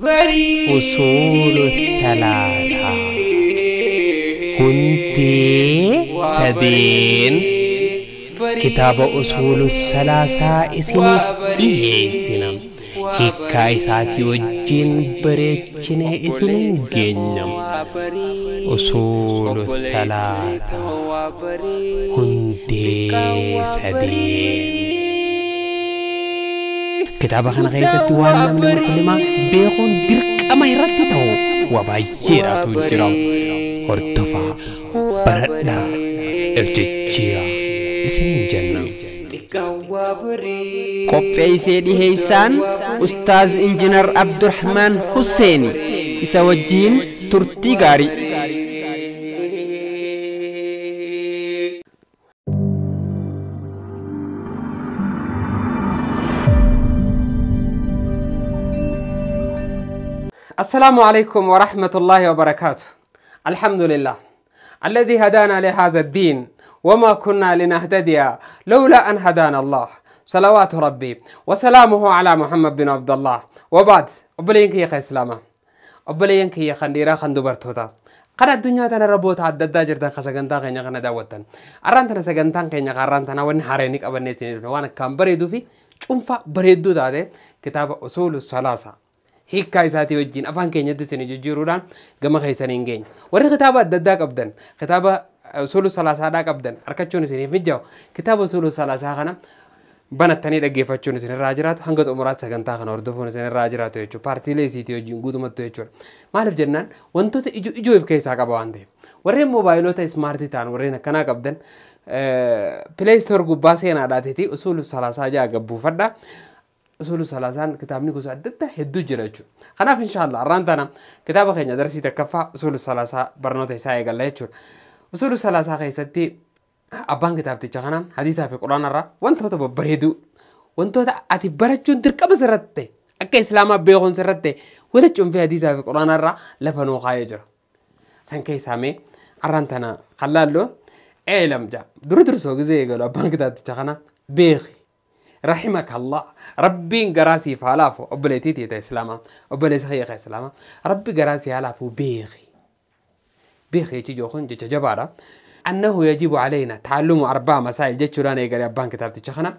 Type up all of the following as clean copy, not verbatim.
Usuulu Thalaataa Hundee Sadeen kitaaba Usuulu Salaasaa isiniif dhiyeessina. Hiikkaa isaatii wajjin bareechinee isiniin geenya. Usuulu Thalaataa Hundee Sadeen. Kitaaba kana keessatti waan namni musliimaa beekuun dirqama irratti ta'u waa baay'eedhaatu jira. Hordofaa, baradhaa, if jijjiiraa isiniin jenna. Qopheessee dhiheessaan Ustaaz Injinar Abdurrahmaan Husseeni isa wajjiin turtii gaarii. السلام عليكم ورحمة الله وبركاته. الحمد لله الذي هدانا لهذا الدين وما كنا لنهتدي لولا أن هدانا الله. صلوات ربي وسلامه على محمد بن عبد الله. وبعد أبلينك يا إسلامة، أبلينك يا خنديرا خندوبرتوتا قنا الدنيا تنا ربوت عدد داجرتن خسجنتا خينا خنا داوتن أرانتنا سجنتان خينا خرانتنا ونهارينك أبنيتني وانا كان بريدو في شوفا بريدو ده كتاب أصول الثلاثة hiikkaa isaatii wajjin afaan keenyatti isin jijjiiruudhaan gama keessaniin geenya. Warri kitaaba adda addaa qabdan, kitaaba usuulu salaasaadhaa qabdan argachuun isiniif mijaa'u. Kitaaba usuulu salaasaa kana banattanii dhaggeeffachuun isinirraa jiraatu, hanga xumuraatti sagantaa kana hordofuun isinirraa jiraatu jechuudha. Paartiilee isiitii wajjin guutumatti jechuudha. Maaliif jennaan wantoota ijoo ijoo of keessaa qaba waan ta'eef. Warreen moobaayilota ismaartii ta'an warreen akkanaa qabdan Play Store gubbaa seenaadhaatii usuulu salaasaa ja'a gabbuufadha. Usuulu salaasaan kitaabni gosa adda addaa hedduu jira jechuudha. Kanaaf inshaallah har'aan tana kitaaba keenya darsii takkaffaa usuulu salaasaa barnoota isaa eegalla jechuudha. Usuulu salaasaa keessatti abbaan kitaabticha kana hadiisaa fi quraana irraa wantoota babbareeduu, wantoota ati barachuun dirqama sirratti ta'e, akka islaamaa beekuun sirratti ta'e, walitti cuunfee hadiisaa fi quraana irraa lafa nuu kaayee jira. San keessaa mee har'aan tana kan laallu eelam ja'a. Dura dursoo gizee eegalu abbaan kitaabticha kana beeki. رحمك الله ربي قراسي فالافو أبليتي تيتا إسلاما أبلي سخيخ إسلاما ربي قراسي هالافو بيخي بيخي تيجو خن جيجا جبارة أنه يجب علينا تعلم 4 مسائل جيتشورانا يقال أبان كتابتي شخنا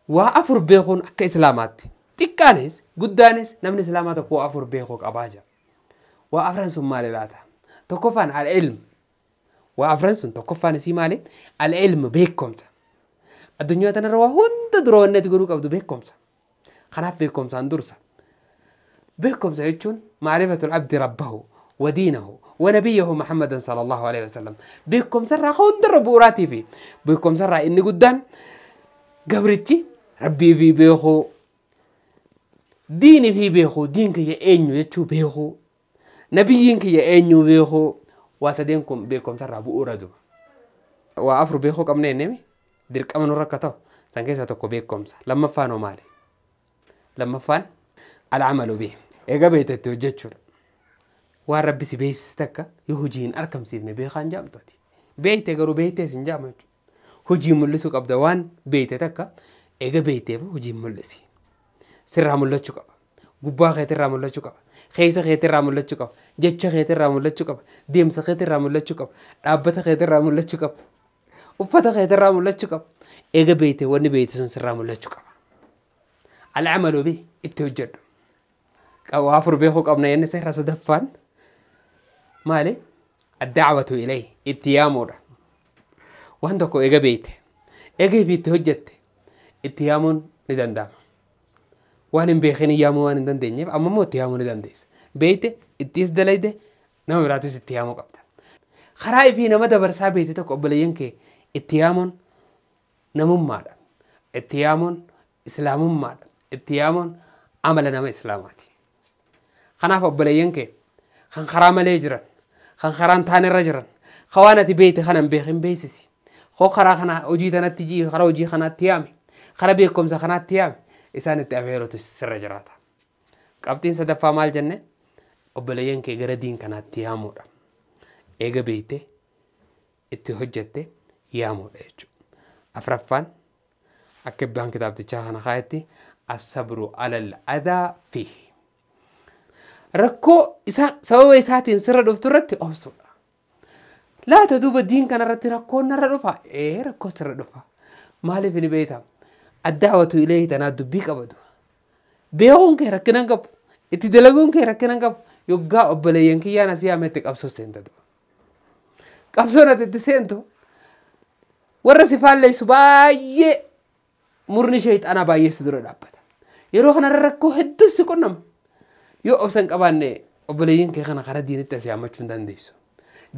وأفر بيخون أكا إسلامات تكانيس قدانيس نمن إسلاماتك وأفر بيخوك أباجا وأفرن سمالي لاتا تكفان على العلم وأفرن سن تكفان سيمالي العلم بيكم الدنيا تنروى هند درو النت جروك أبدو بيكم سا خلاف بيكم سا ندرسا بيكم سا يجون معرفة العبد ربه ودينه ونبيه محمد صلى الله عليه وسلم بيكم سر خون دربوراتي في بيكم سر إني قدام قبرتي ربي في بيخو ديني في بيخو دينك يا إنيو يتشو بيخو نبيينك يا إنيو بيخو واسدينكم بيكم سر بؤردو وأفر بيخو كم نيمي dirqama nurra akka ta'u san keessaa tokko beekumsa. Lammaffaan hoo maali? Lammaffaan al'amalu bihi. Egaa beektetti hojjechuudha. Waan rabbi si beeksise takka yoo hojii hin argamsiifne beekaan jaamtooti. Beekte garuu beektees hin jaamu jechuudha. Hojii mul'isuu qabda waan beekte takka egaa beekteef hojii mul'isi. Sirraa mul'achuu qaba. Gubbaa keetirraa mul'achuu qaba. Keessa keetirraa mul'achuu qaba. Jecha keetirraa mul'achuu qaba. Deemsa keetirraa mul'achuu qaba. Dhaabbata keetirraa mul'achuu qaba. Uffata keetirraa mul'achuu qaba. Eega beekte wanni beekte sun sirraa mul'achuu qaba. Al'amalu bihi itti hojjedhu. Waa afur beekuu qabna inni seera sadaffaan maali? Addaawatu ilayhi itti yaamuudha. Waan tokko eega beekte eega itti hojjette itti yaamuun ni danda'ama. Waan hin beekin yaamuu waan hin dandeenyeef amma immoo itti yaamuu ni dandeessa. Beekte ittis dalayde nama biraatis itti yaamuu qabda. Karaa ifii nama dabarsaa beekte tokko obboleeyyan kee itti yaamuun namummaadha. Itti yaamuun islaamummaadha. Itti yaamuun amala nama islaamaati. Kanaaf obboleeyyan kee kan karaa malee jiran, kan karaan taanerra jiran, kan waan ati beekte kana hin beekin beeksisi. Koo karaa kana hojii tanatti jii, karaa hojii kanaatti yaami, karaa beekumsa kanaatti yaami, isaan itti afeerutu sirra jiraata. Qabxiin sadaffaa maal jenne? Obboleeyyan kee gara diin kanaatti yaamuudha. Eega beekte itti hojjette yaamuudha jechuudha. Afraffaan akka abbaan kitaabtichaa kana kaayetti asabru alal adaa fiihi. Rakkoo isaa sababa isaatiin sirra dhuftu irratti obsuudha. Laata duuba diin kanarratti rakkoon narra dhufa? Ee rakkoo sirra dhufa. Maaliif ni beektaa? Addaawatu ilee tanaa dubbii qabatu. Beekuun kee rakkina hin qabu. Itti dalaguun kee rakkina hin qabu. Yoggaa obboleeyyan kiyyaan asii ametti qabsoo seenta. Qabsoon ati itti seentu warra si faalleessu baay'ee murni sheexanaa baay'ee si dura dhaabbata. Yeroo kanarra rakkoo hedduu si qunnama. Yoo obsa hin qabaanne obboleeyyan kee kana karaa diinitti asii hammachuu hin dandeessu.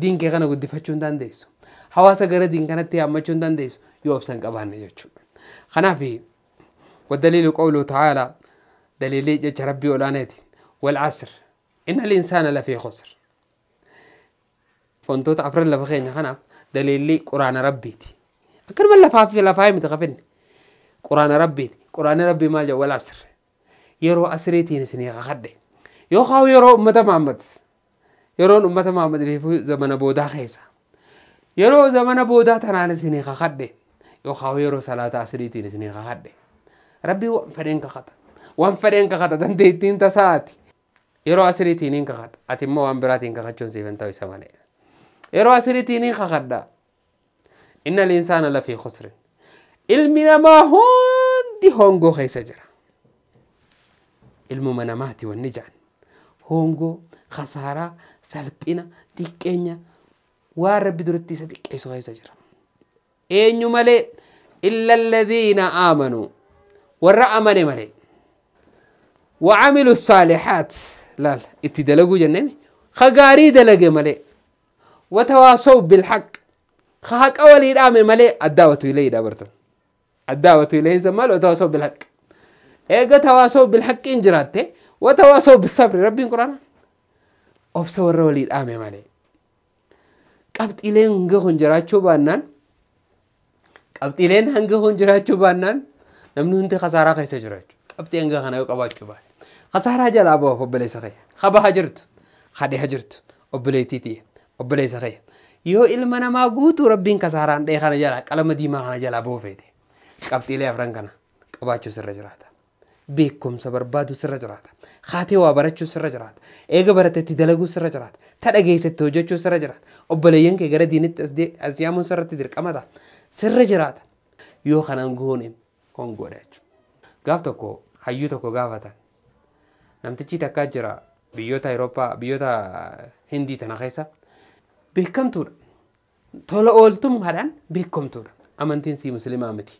Diin kee kana guddifachuu hin dandeessu. Hawaasa gara diin kanatti hammachuu hin dandeessu yoo obsa hin qabaanne jechuudha. Kanaaf waddaliilu qawluu ta'aalaa daliilii jecha rabbii olaanaati. Wal asr inna al-insaana lafii khusr. Wantoota afran lafa keenya kanaaf daliilli quraana rabbiiti. Akkanuma lafaa fi lafaa miti qafinne quraana rabbiiti. Quraanni rabbii maal jedha wal asr. Yeroo asriitiin isinii kakadhe. Yookaan yeroo uummata Muhammad yeroon uummata Muhammad reefuu zamana boodaa keessa. Yeroo zamana boodaa tanaan isinii kakadhe. Yookaan yeroo salaata asriitiin isinii kakadhe. Rabbii waan fedheen kakata. Waan fedheen kakata dandeettiin tasaati. Yeroo asriitiin hin kakadha. Ati immoo waan biraatiin kakachuun siif hin ta'u isa malee. Yeroo asriitiin hin kakadha. Inna al-insaana lafii khusrin. Ilmi namaa hundi hongoo keessa jira. Ilmuma namaati wanni jedhan. Hongoo, khasaaraa, salphina, xiqqeenya waan rabbi duratti isa xiqqeessu keessa jira. Eenyu malee illa alladhiina aamanuu warra amane malee. وعملوا الصالحات لا لا itti dalaguu jennee khagaarii dalage malee. وتواصوا بالحق خحق ولي دامه ملي الدعوة إليه دابرتم الدعوة إليه زمال وتواصوا بالحق إيجا تواصوا بالحق إنجراته وتواصوا بالصبر ربي القرآن أبصر ولي دامه ملي قبط إلين هنجا جراتشو بانان قبط إلين هنجا جراتشو بانان نمنو هنتي خسارة خيسة جراتشو قبط هنجا خنا يقباتشو بان خسارة جل أبوه فبلي سخي خبا هجرت خدي هجرت أبليتي obboleessa kee yoo ilma namaa guutuu rabbiin kasaaraan dhee kana jala qalama diimaa kana jala boofeete qabxiilee afran kana qabaachuu sirra jiraata. Beekumsa barbaadu sirra jiraata. Haatee waa barachuu sirra jiraata. Eega baratetti dalaguu sirra jiraata. Tadha geessetti hojjechuu sirra jiraata. Obboleeyyan kee gara diinitti as yaamuun sirratti dirqama ta'a. Sirra jiraata. Yoo kanaan goone hongoodha jechuudha. Gaaf tokko hayyuu tokko gaafatan namtichi takkaa jira biyyoota Awurooppaa biyyoota Hindii tana keessa beekamtuudha. Tola ooltummaadhaan beekamtuudha. Amantiin sii musliimaa miti.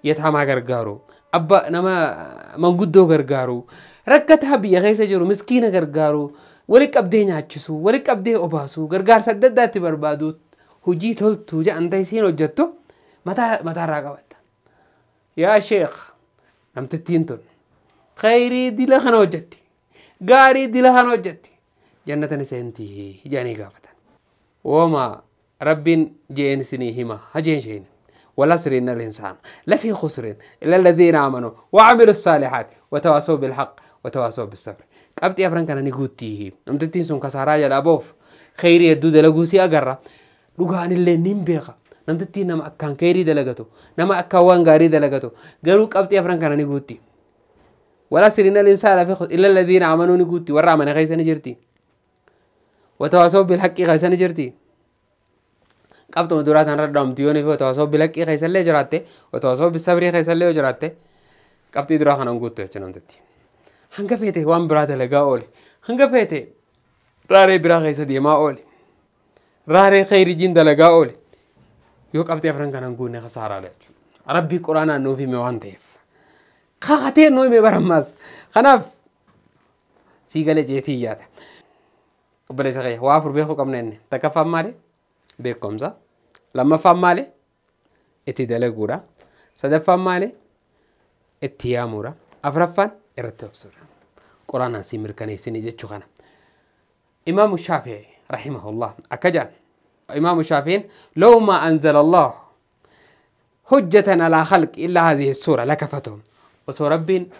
Yataamaa gargaaru, abba nama manguddoo gargaaru, rakkataa biyya keessa jiru miskiina gargaaru, wali qabdee nyaachisu, wali qabdee obaasu, gargaarsa adda addaatti barbaadu, hojii toltuu jedhan ta'e isiin hojjettu mataarraa qabatta. Yaa sheekh namtittiin tun khayrii dila kana hojjetti, gaarii dila kana hojjetti, jannatan seentii jedhanii gaafatan. وما رب جين سنيهما هجين شين والعصر إن الإنسان لفي خسر إلا الذين آمنوا وعملوا الصالحات وتواصوا بالحق وتواصوا بالصبر. قبتي أفران كان نقولتيه نمتتين سون كسارة جلابوف خيري يدود لجوسي أجرة لقان اللي نبيغا نمتتين نما كان خيري دلقته نما أكوان غاري دلقته قالوا قبتي أفران كان نقولتي والعصر إن الإنسان لفي خسر إلا الذين آمنوا نقولتي ورا من خيسن جرتي وتواصوا بالحق خيسن جرتي قبض مدورات عن ردهم ديوني في وتواصوا بالحق خيسن لي جراته وتواصوا بالصبر خيسن لي جراته قبض يدرا خنا نقولته جنون تتي هنگا فيته وان براد لگا اولي هنگا فيته راري برا خيسه ديما اولي راري خير جين دلگا اولي يو قبض افرن كان نقول خسارة له ربي قرآن نو في ميوان تيف خاطي نو مي برماس خناف سيغله جيتي ياتا obboleessa kee waa afur beekuu qabna inni takkaffaan maali beekumsa lammaffaan maali itti dalaguudha sadaffaan maali itti yaamuudha afuraffaan irratti obsuudha quraanaan si mirkaneessini jechuu kana imaamu shaafi'i rahimahullah akka jedhan imaamu shaafi'iin law maa anzala allah hujjatan alaa khalqi illaa hazihi suura lakafatahum osoo rabbiin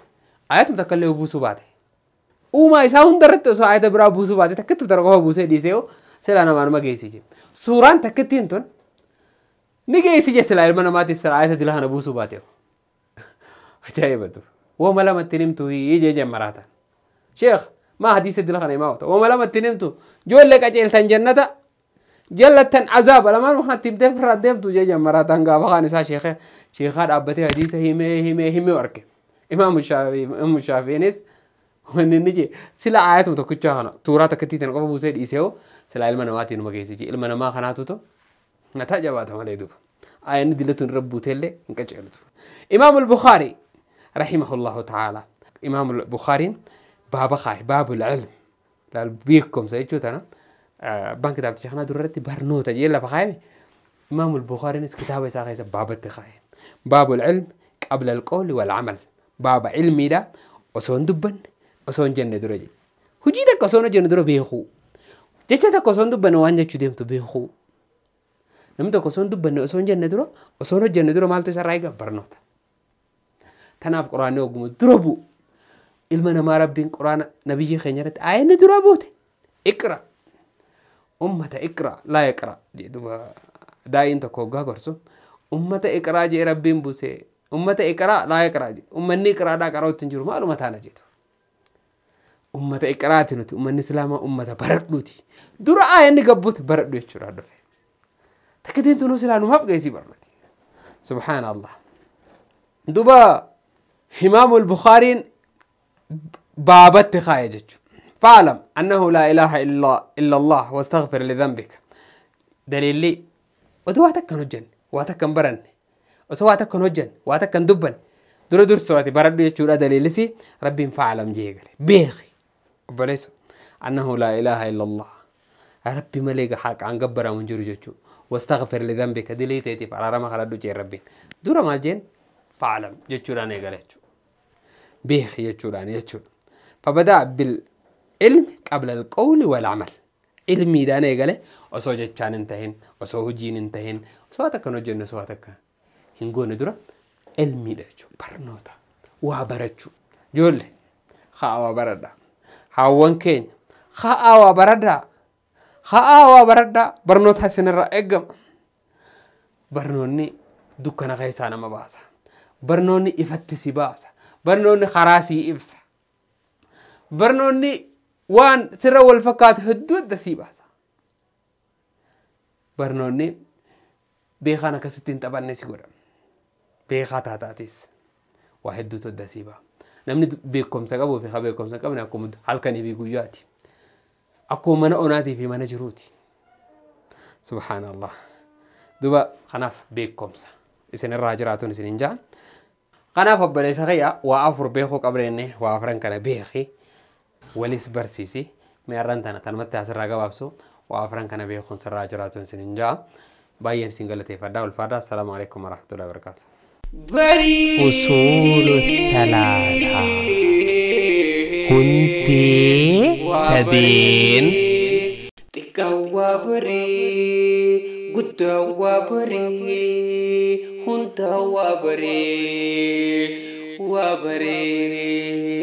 ayatuma takka illee buusuu baate uumaa isaa hundarratti osoo ayata biraa buusuu baate takkittu tara qofa buusee dhiisee silaa namaa geessi je. Suuraan takkittiin tun ni geessi je silaa ilma namaatiif silaa ayata dila kana buusuu baate. Ajaa'ibatu. Wooma lamatti himtu ijee jemmaraatan. Sheekh Maa hadiisa dila kana himaa oota. Wama lamatti himtu ijoollee qaceeltan jannata jallattan azaaba lamaan kanatti himtee firraa deemtu jee jammaraataan gaafa kaan isaa sheekaa dhaabbatee hadiisa himee himee himee arge. Imaamu Shaafiinis wanni inni jee sila aayatuma tokkichaa kana suuraa takkittii tana qofa buusee dhiisee hoo sila ilma namaatiin numa geessi jee ilma namaa kanaatutu mataa jabaata malee duuba. Aayanni dilatuun irra buuteellee hin qaceeltu. Imaamu Bukhaari rahimahullahu ta'ala. Imaamu Bukhaariin baaba kaaye baabul ilm laal beekumsa jechuu tana abbaan kitaabticha kanaa durarratti barnoota jee lafa kaaye. Imaamu Bukhaariinis kitaaba isaa keessa baabatti kaaye. Baabul ilm qabla alqawli wal amal. Baaba ilmiidha osoo hin dubbanne osoo hin jenne dura jedhe. Hojii takka osoo hin hojjenne dura beekuu. Jecha takka osoo hin dubbanne waan jechuu deemtu beekuu. Namni tokko osoo hin dubbanne osoo hin jenne dura osoo hin hojjenne dura maaltu isarraa eega barnoota. Tanaaf quraanni oguma dura bu'u. Ilma namaa rabbiin quraana nabiyyi keenya irratti aayanni dura buute. Iqra. Ummata iqra laa iqra jedhuba daa'iin tokko hoggaa gorsu. Ummata iqraa jee rabbiin buuse. Ummata iqraa laa iqraa jedhe. Ummanni iqraadhaa qarootti hin jiru maaluma taana jedhu. Ummata iqraati nuti ummanni islaamaa ummata baradhuuti. Dura aayanni gabbuute baradhu jechuudha dhufe. Takkitiin tunuu silaa numaaf geessii barnooti. Subhaanallah. Duba Imaamul Bukhaariin baabatti kaaye jechuudha. Fa'alam annahu laa ilaaha illa Allah wastaghfir lidhanbika. Daliilli oduu waa takka hin hojjenne waa takka hin baranne osoo waa takka hin hojjenne waa takka hin dubbanne dura dursooti baradhu jechuudha daliillisi rabbiin fa'alam jee gale beeki obboleesso annahu laa ilaaha illa Allah rabbi malee haqaan gabbaramu hin jiru jechuudha. Wastaghfir lidhanbika dilii teetiif araarama kadhadhu jeen rabbiin dura maal jeen fa'alam jechuudhaan eegale jechuudha. Beeki jechuudhaan jechuudha. Fabadaa bil ilmi qabla alqawli wal amal. Ilmiidhaan eegale osoo jechaan hin tahin osoo hojiin hin tahin osoo waa takka hin hojjenne osoo waa takka hin goone dura ilmiidha jechuudha. Barnoota waa barachuu. Ijoollee haa waa baradhaa. Haawwan keenya haa waa baradhaa. Haa waa baradhaa barnoota isinirraa eegama. Barnoonni dukkana keessaa nama baasa. Barnoonni ifatti si baasa. Barnoonni karaa si ibsa. Barnoonni waan sirra wal fakkaatu hedduu adda sii baasa. Barnoonni beekaan akkasitti hin taphanne si godha. Beekaa taataatis waa hedduutu adda sii ba'a. Namni beekumsa qabuu fi ka beekumsa hin qabne akkuma halkanii fi guyyaati. Akkuma mana onaatii fi mana jiruuti. Subhaanallah. Duba kanaaf beekumsa isinirraa jiraatuun isin hin ja'a. Kanaaf obboleessa kiyya waa afur beekuu qabna jennee waa afran kana beeki walis barsiisi. Mi'arran tana tanumatti asirraa gabaabsu waa afran kana beekuun sirraa jiraatuun isin hin ja'a. Baay'een isin galateeffadha. Ulfaadha. Assalaamu alaikum warahmatullahi wabarakaatuh. Usuulu talaataa hundee sadeen Xiqqaa waa baree guddaa waa baree hundaa waa baree waa baree.